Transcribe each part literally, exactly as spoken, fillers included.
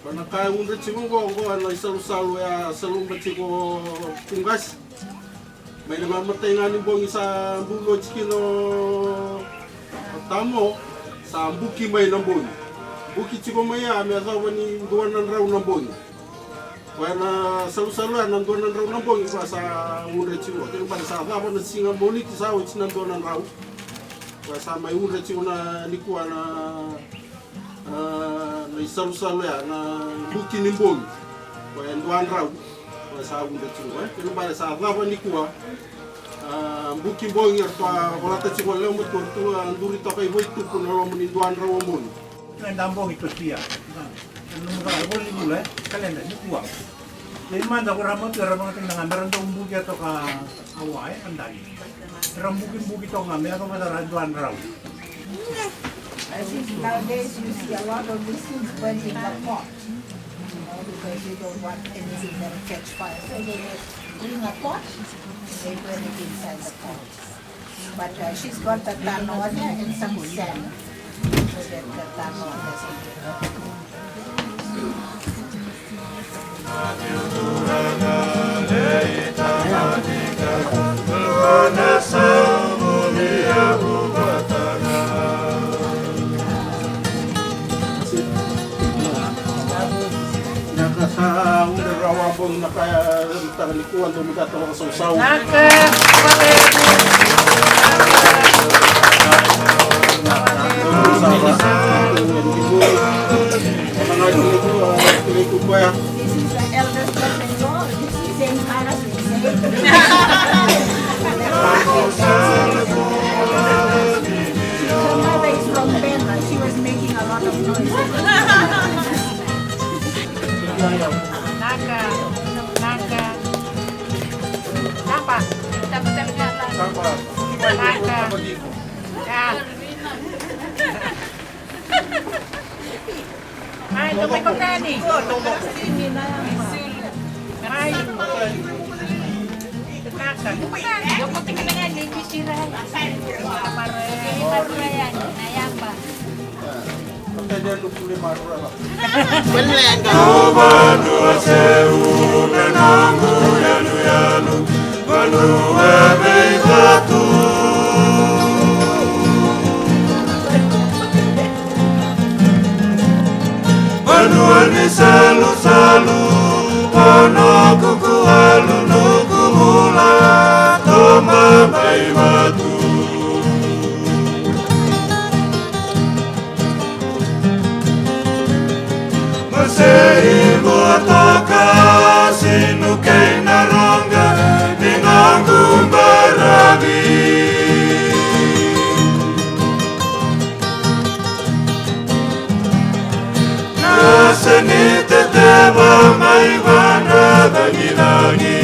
Ko na ka e udra tiko oqo, oqo na isalusalu e a saluba tiko Qu Qasi. Mai na mamatai ga ni bogi sa buki oti kina o Tamo, sa buki mai na bogi. Buki tiko mai ya me yacova ni dua na drau na bogi. Koya na salusalu ya na dua na drau na bogi koya sa udra tiko. Kena ibalebale sa cava na siga Moniti sa oti na dua na drau. Koya sa mai udra tiko na nikua na, a, na isalusalu ya na buki ni bogi. Koya e dua drau. Koya sa udra tiko, e. Kena ibalebale sa cava nikua. A, buki bogi eratou a volata tiko lewe matua, tu a duri toka i Vaitupu na loma ni dua drau a bogi. Eda bogi tosia. Ena nomu caka, e voli ni bula, e? Kaleda, nikua. Ia mada ko ra matua, ra vakatakina ga, mera dau bukia toka a wa, e, a dagi. Ra bukibuki toka ga, me yacova sara e dua drau. I think nowadays you see a lot of these things burnt in the pot. You know, because you don't want anything that will catch fire. So they just bring a pot, they burn it inside the pot. But, uh, she's got the tanoa there and some sand, so that the tanoa doesn't get hot. Na ka sa udra rawa bogi na ka ya, e, tara nikua, dou mada toka vakasausau. Naka. This is the eldest daughter-in-law. This is embarrassing. Her mother is from Bena. She was making a lot of noise. Naka, naka. Tapa, tapa, tapa, tapa. Naka. Ya. Ai, toma i kotani. Ai. Naka. Toma i kotani. Naka. Vanua seu na noqu yaluyalu, vanua veivatu. Vanua ni salusalu, o noqu kualu, noqu bula, toma mai vatu. Masei mo toka sinu kei na roga ni noqu baravi. Na seni teteva mai vana cagicagi.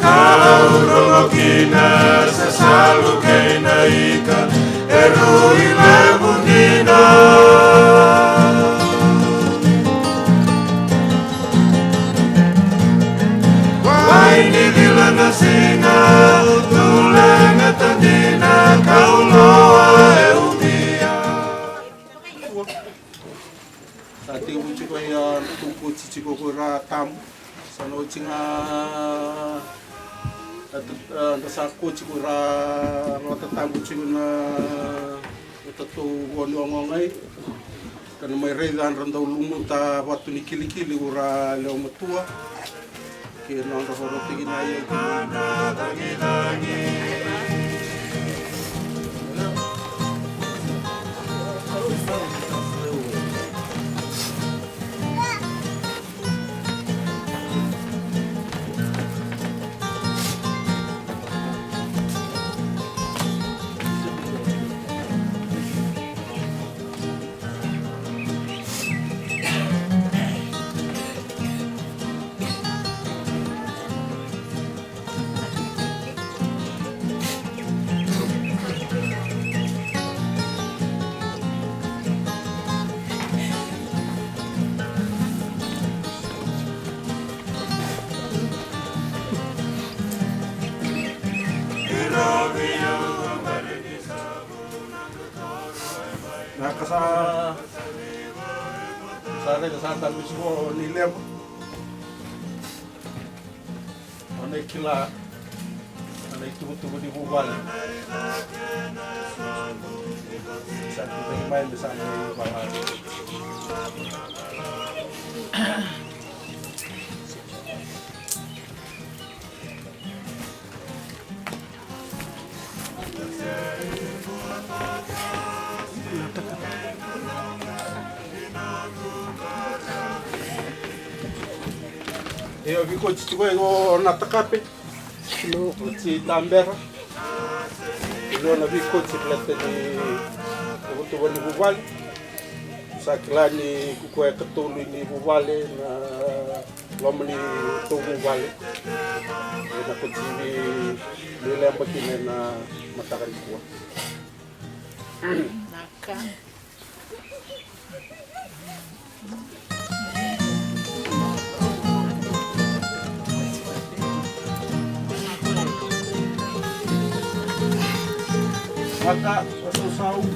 Ka au rogo kina sa salu kei na ika e rui levu dina. Wai ni cila na siga, tulega tadina, kau loa e umia. Sa tekivu tiko ya, tu koti tiko ko ra tabu. Sa na oti ga, a, a, da sa koti ko ra, ra tatabu tiko na, na tatou vua ni ogaogai. Ka na mai raica dra dau lumuta vatu ni kilikili ko ra lewe matua. Ke nodra vorotikina ia kina. Sa, sa raica sa tale vei Siko ni leba. O na kila na ituvatuva ni vuvale. Sa kila mai me sa mai vaka. Io, vei koya tiko e o na takape. Oti tabera. Io, na vei koya tiko leta ni tuvatuva ni vuvale. Sa kila ni kukuwa e katolu ni vuvale na loma ni tou vuvale. E na koti ni leba kina na mataka ni kua. Naka. Vaka, vaka, vaka.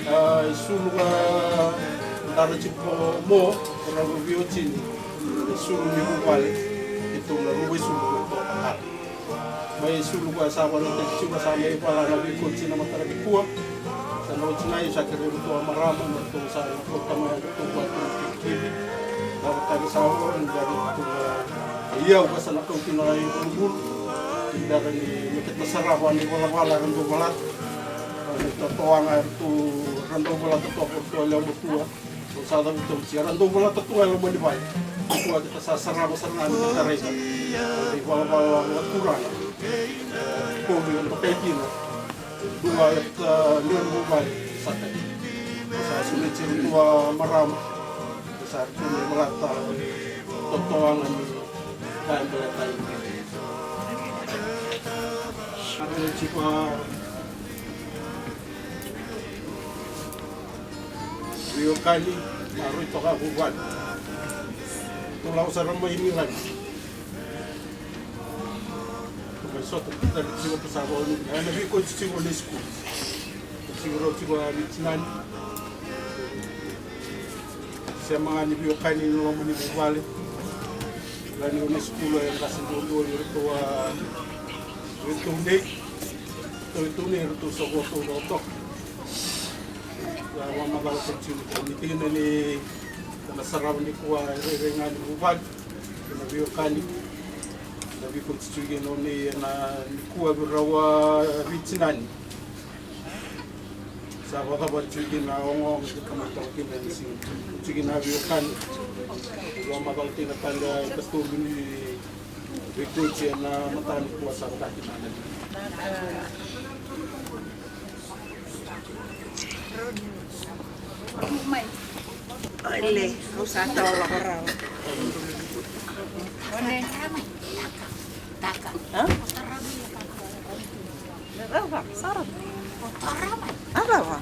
A, e sulu ga dara tiko mo, ko na veiwatini, e sulu ni vuvale, e tou na ruva e sulu ko toka. Mai sulu ga sa vana tiko sa mai vala na veikoti na mataka ni kua. Sa na oti na i sa kere ruto a marama, na tou sa na kota mai na tou vatu na kikili. Na vataki sa vo, ni vatu na i au ka sa na kauti na i bulubulu. Ni dara ni me keta sarava ni valavala, ra dou valata. Ni tatoaga era tu ra dau valata toka o tua lewa matua. Sa cavuta oti, era dau valata tu ga e loma ni vale. Kua keta sa sarava sara ga ni keta raica na ivalavala vakaturaga. Kovi na bakai kina. Dua e ta nira vuvale sa kai. Sa sureti ira dua marama. Sa ratou mai valata totoaga ni kai baletai. Sa raici kua veiwekani, a rui toka vuvale. Tou lako sara mai ni lagi. Tou mai sota tale tiko, tou sa vau ni, ena veikoti tiko na sikulu. Tiko rau tiko a veitinani. Sema ga ni veiwekani ni loma ni vuvale. Lani o na sikulu e qase duadua i ratou a, ratou nei. Ratou nei, ratou sa votou toka. Sa vakamacala tiko ni tikina ni na sarava nikua e rairai ga ni vuvale. Na veiwekani. Na veikoti tiko kina o nei ena nikua vei rau a veitinani. Sa vakacava tiko kina ogaoga tiko mai toka kina ena siga. Tiko kina veiwekani. Vakamacala tiko na tale a pastor ni veikoti ena mataka nikua sa vaka kina na. Ole, au sa tawa lako rawa. Hã? Rawa, sara. A, rawa.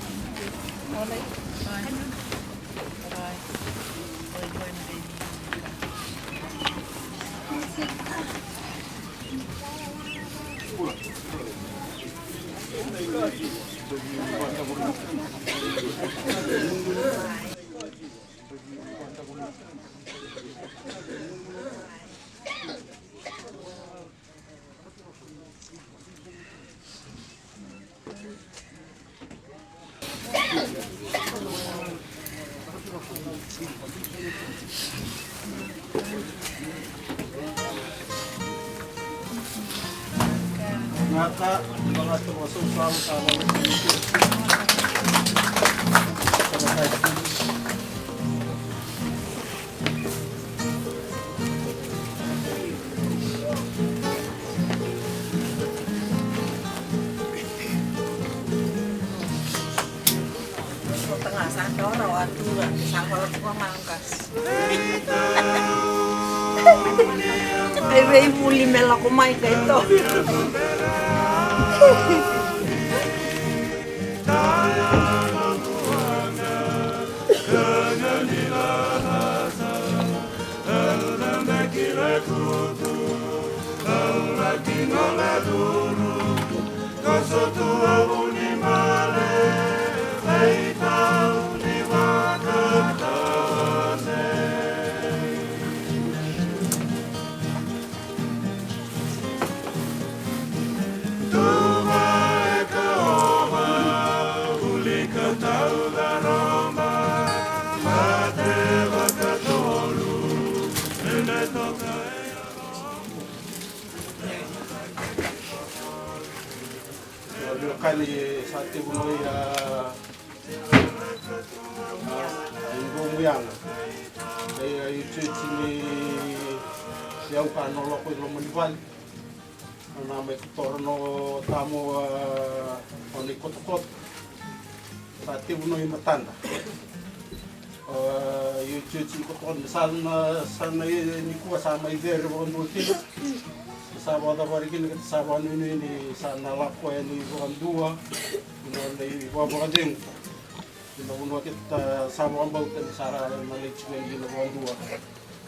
E veivuli me lako mai kai to. Veiwekani, sa tekivu na, a, a, i Vomuyaga. Ia, i church ni yau ka na lako i loma ni vale. Na mai kotora no tamu, a, o ni kotokoto. Sa tekivu no i matada. A, io, io, io, koto na sa na, sa na, e, nikua sa mai cere vakadua kina. Sa vakacavari kina, kata sa vakanuinui ni sa na lako yani vakadua. Ina na ivakavakacegu. Ina vanua keta sa vakabauta ni sa ra na lai tiko yani kina vakadua.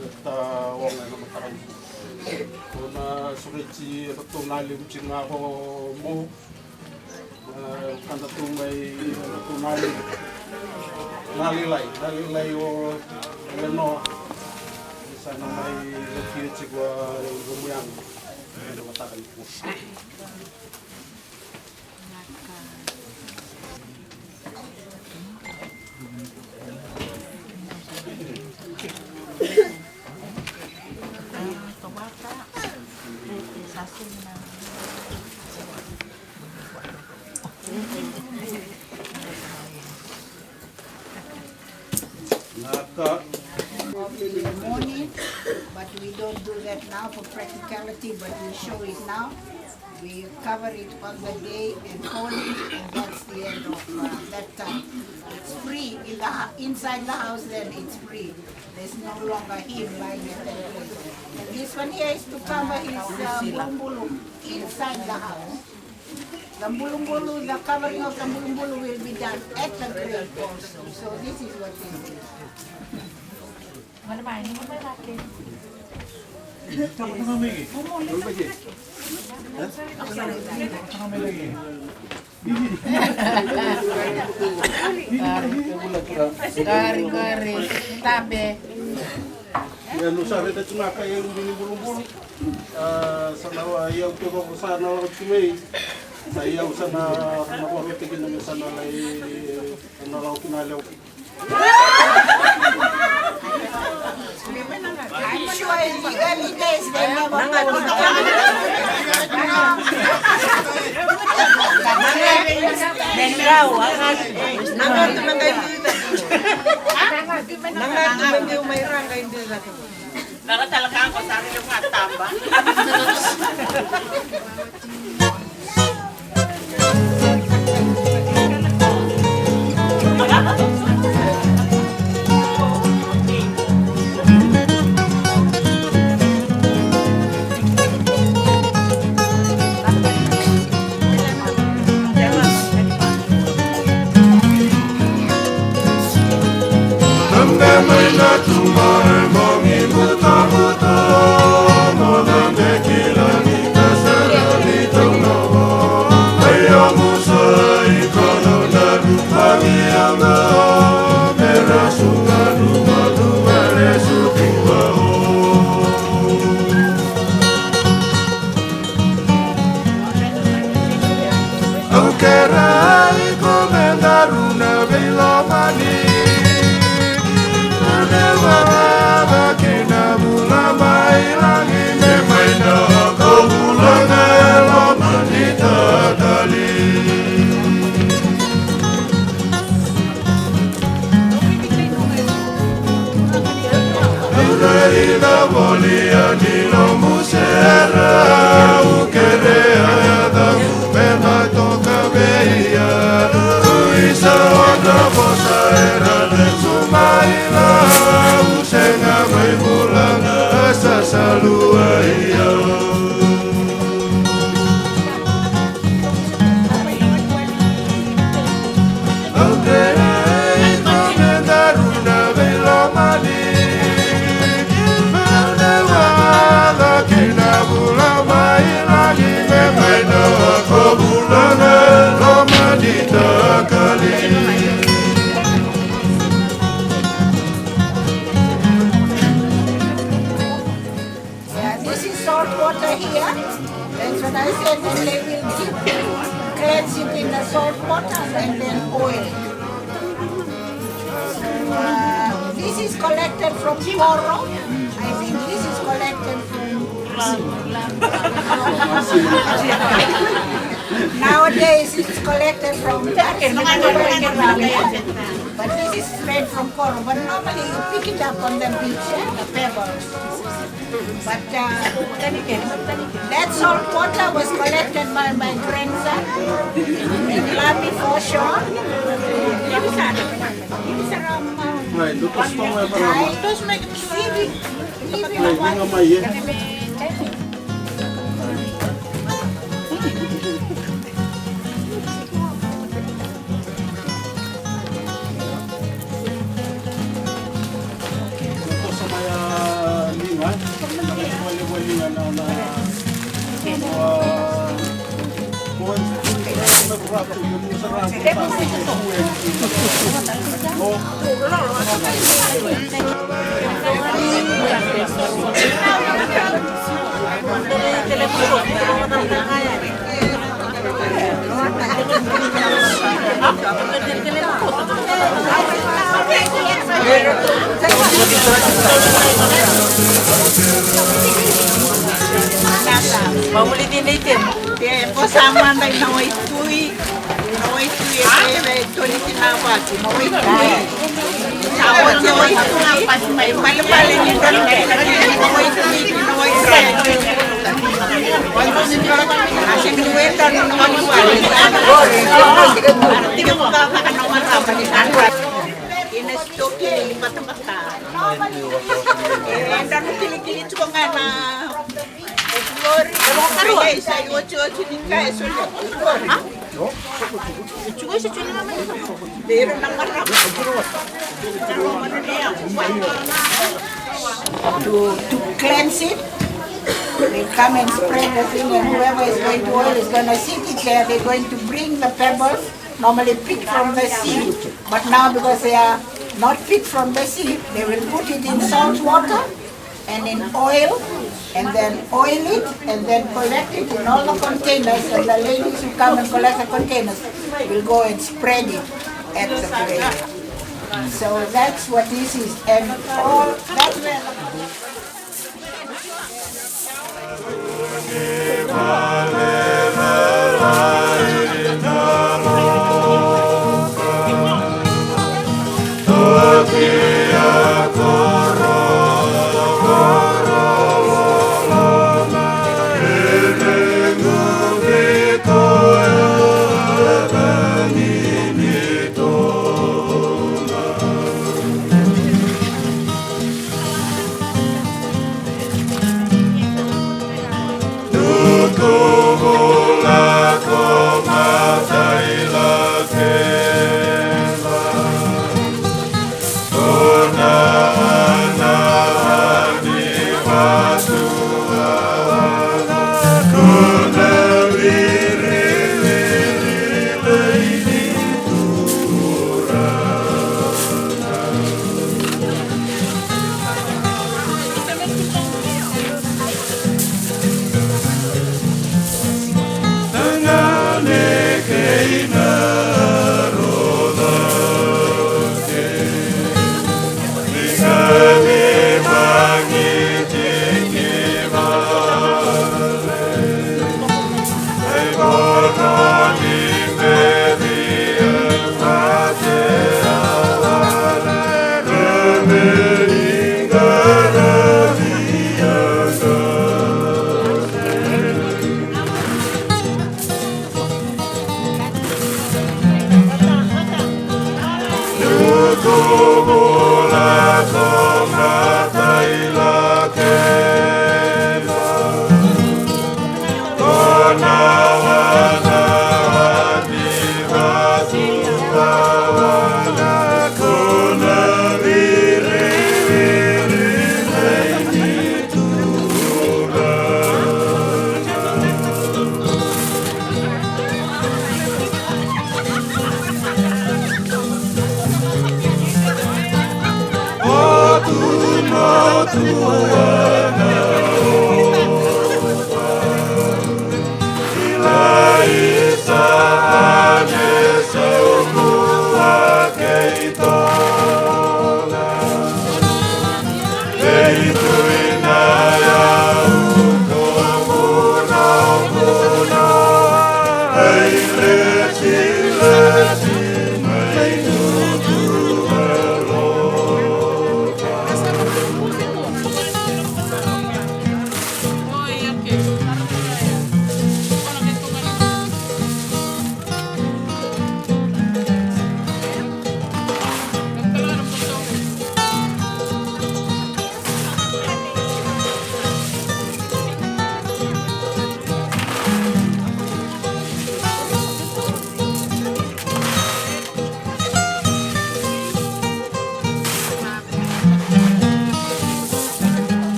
Keta oga ena mataka ni. Ko na sureti ratou na levu tiko ga ko mo. Ka datou mai, ka datou na lai, na lailai, na lailai o Lenoa. Sa na mai rokio tiko a Vomuyaga ena mataka nikua. Aka. Coffee in the morning, but we don't do that now for practicality, but we show it now. We cover it on the day and call it, and that's the end of uh, that time. It's free in the hou- inside the house. Then it's free. There's no longer him lying at that place. And this one here is to cover his uh, bulumbulu inside the house. The bulumbulu, the covering of the bulumbulu will be done at the grave also. So this is what this is. Qori, qori, tabe. Ia, no sa raica tu ga ka e ubi ni bulubulu. A, sa na wa, ia, au tevako sa na lako tu mai. Sa ia, au sa na, na vakarote kina me sa na lai, na lako kina lewa. I'm sure in the early days they never Yeah, this is salt water here. That's what I said, and they will dip, cleanse it in the salt water and then oil. Uh, this is collected from Koro. I think this is collected from nowadays it's collected from, but this is straight from Koro. But normally you pick it up on the beach, eh, the pebbles. But uh, that salt water was collected by my grandson in Lami for sure. Vamuli dina i temu. Ko sa mada i na waitui, na waitui To, to cleanse it, they come and spread the thing, and whoever is going to oil is going to sit it there. They're going to bring the pebbles, normally picked from the sea, but now because they are not picked from the sea, they will put it in salt water and in oil, and then oil it, and then collect it in all the containers, and the ladies who come and collect the containers will go and spread it at the parade. So that's what this is, and all that's where the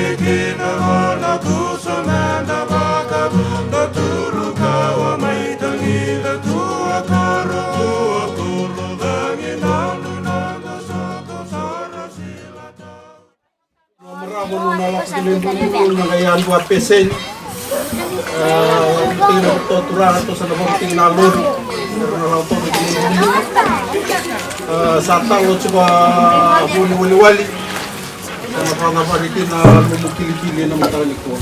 Kina vana kusa meda vakavuna turu kawa mai tagida tua koro, tua koro cagi nonu noda soto sara sila tau. Marama nuna lako kina i bubu na qai yadua peseni. Tiki na toa turaga tosa na vakatiki na lori. Era na lako toka kina i bubu. Sa talo tiko a vuni waliwali. Sa na vakacavari kina na lumu kilikili ena mataka nikua.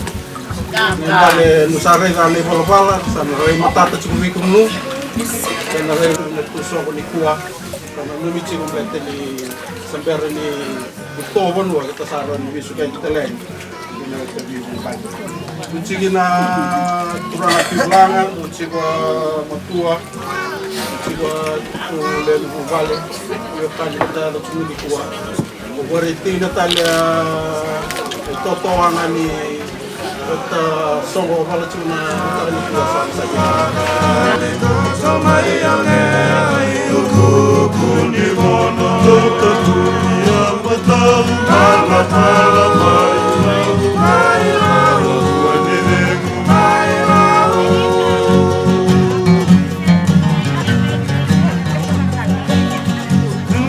Ni bale nu sa raica na ivalavala sa na rai matata tiko vei kemunu. Sa na rai na tu soko nikua. Sa na numi tiko bete ni sa bera ni tovo vanua keta sa rawa ni veisukaki tale yani. Ina ka vivi bale. Dou tiki na turaga turaga, dou tiki a matua, dou tiki a tu lewe ni vuvale. Io ka ni keda yaco tiko nikua. Ko vare tiko na tale a totoaga ni kota soqo vala tiko na tale ni kua sa ni sa kina.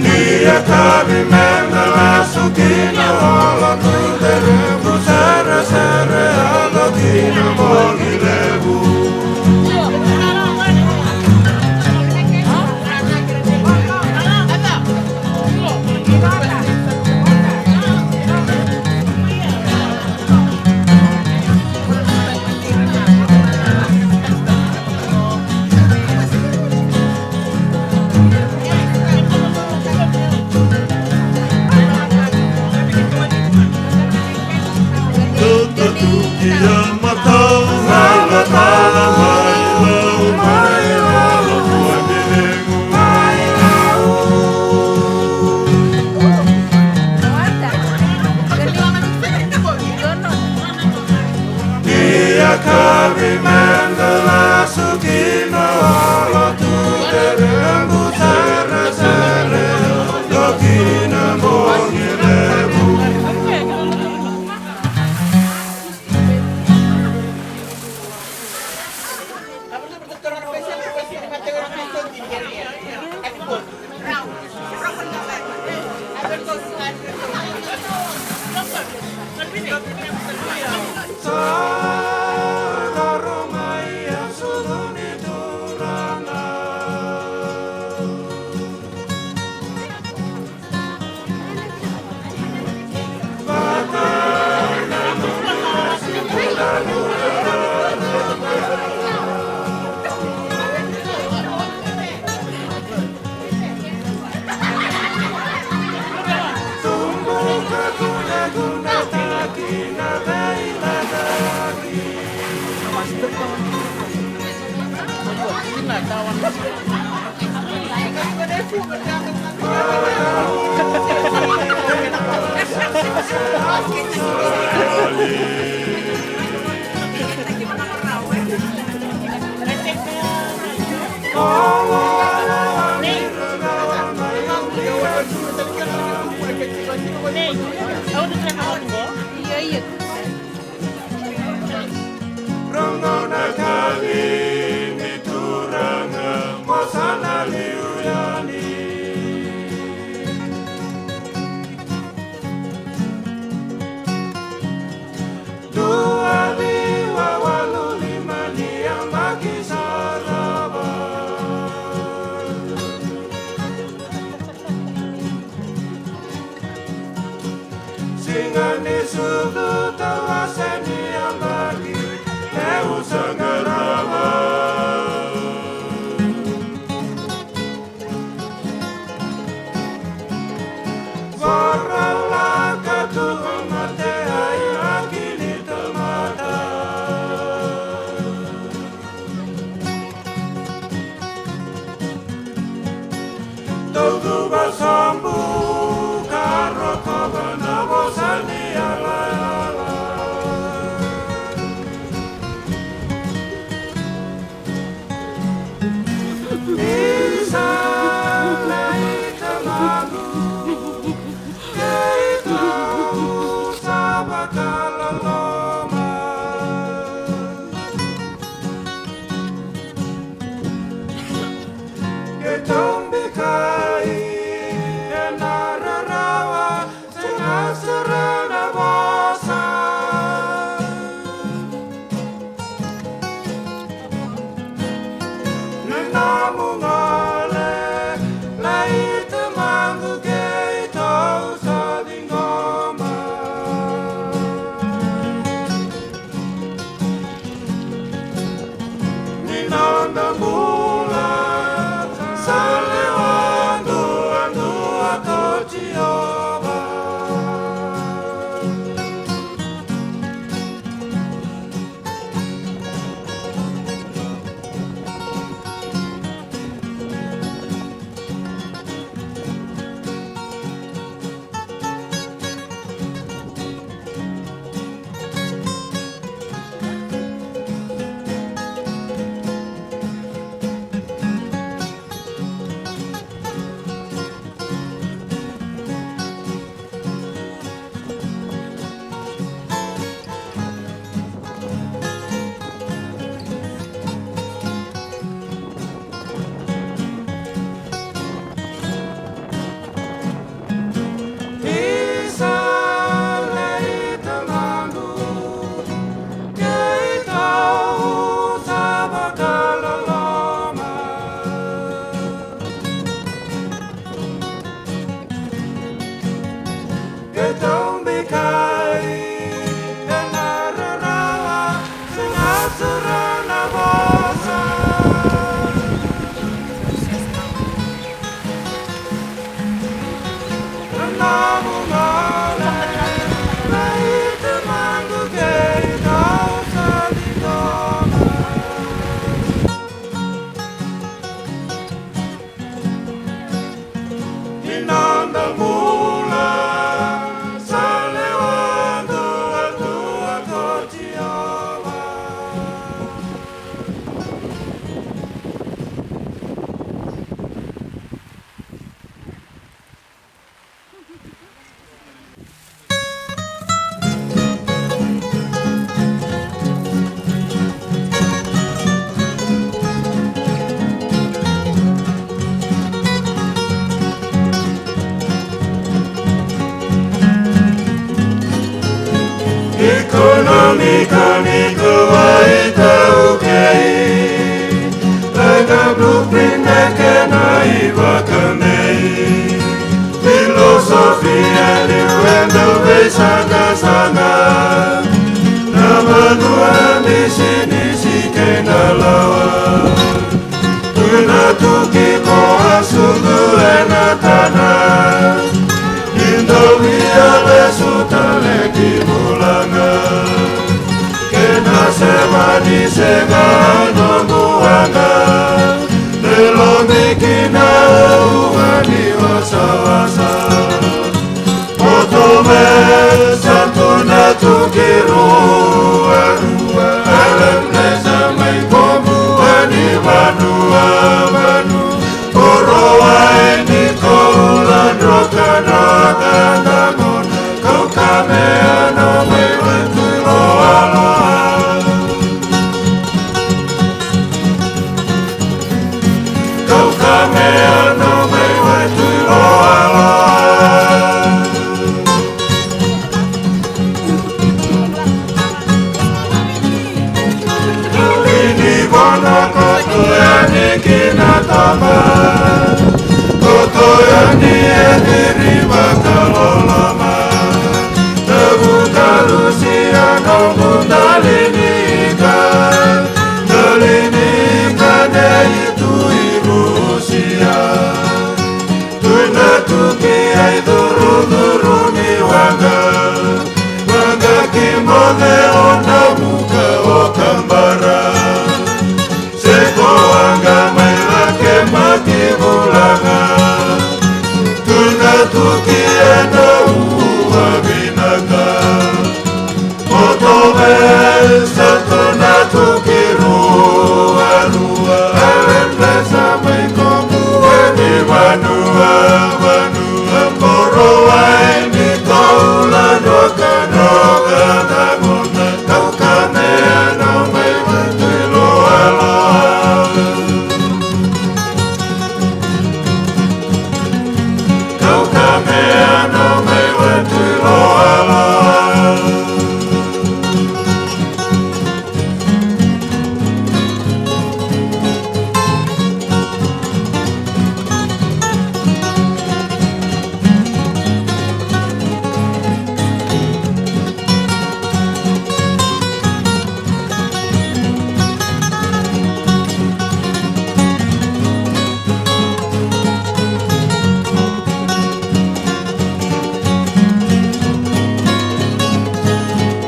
Ni yakavi meda lasu kina ola tu terevu seresere yalo kina bogi levu. Ia ka vimenda lasu kina olo tu terebu seresere, do kina bogi levu. Rogo na kavi ni turaga, mo sa na liu yani. Dua, ciwa, walu, lima, ni yabaki sa cava. Siga ni sucu, tawase ni yabaki, levu sa qarava. Varaulaka tu o mate, ai laki ni tamata. Dou cuva sobu ka rokova na vosa ni yalayala. Ni sa lei tamaqu, keitou sa vaka Noda bula sa lewa duadua ko Jiova. Ikonomi ka ni kauwai taukei, like a blueprint na kena ivakadei. Filosofia ni weda veisaqasaqa, na vanua bisinisi kei na lawa. Tuna tuki ko a sucu ena tana, ni dau via lesu tale ki vulaga. Kena seva ni sega noqu waqa, me lomi kina ua ni wasawasa. Moto me sa tuna tuki rua, rua. Alam me sa mai komu ani vanua, vanua. Korowai ni koula droka, droka, na mona. Kau ka me ano mai watu loaloa. Kau ka me ano mai watu loaloa. Ini vono koto yani kina tama. Koto yani e viri vakaloloma. Tavu karusia nomu dalinika. Dalinika nei tu i Rusia. Tuna tuki ai curucuru ni waqa, waqa ki moce o Navuka o Kabara. Se ko waqa mai lake maki vulaga, tuna tuki e na ua vinaka. Moto me sa tuna tuki rua, rua. Alam me sa mai komu ani vanua, vanua. Korowai ni koula droka, droka, na mona. Kau ka me ano mai watu loaloa. Kau ka me ano mai watu loaloa.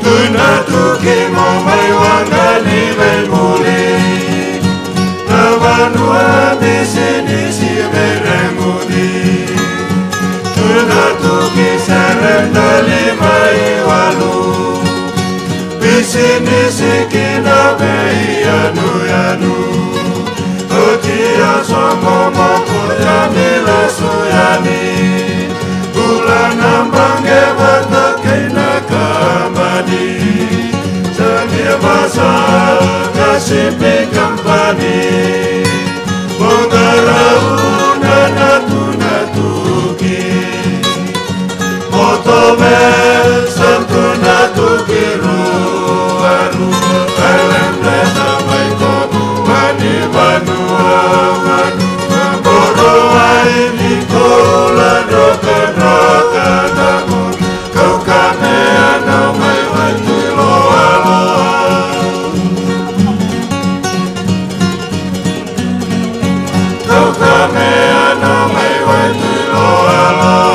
Tuna tuki mo mai waqa ni veimuli. Na vanua bisinisi veireguni. Tuna tuki sere na lima i walu. Bisinisi kina veiyanuyanu. Oti a soqo mo ko yani lesu yani. Bula na baqe vata kei na kabani. Sa ni vasa ka sipi kampani. Mo qarauna na tuna tuki. Moto me sa tuna tuki rua, rua. Alam me sa mai komu ani vanua, vanua. Korowai ni koula droka, droka, na mona. Kau ka me ano mai watu loaloa. Kau ka me ano mai watu loaloa.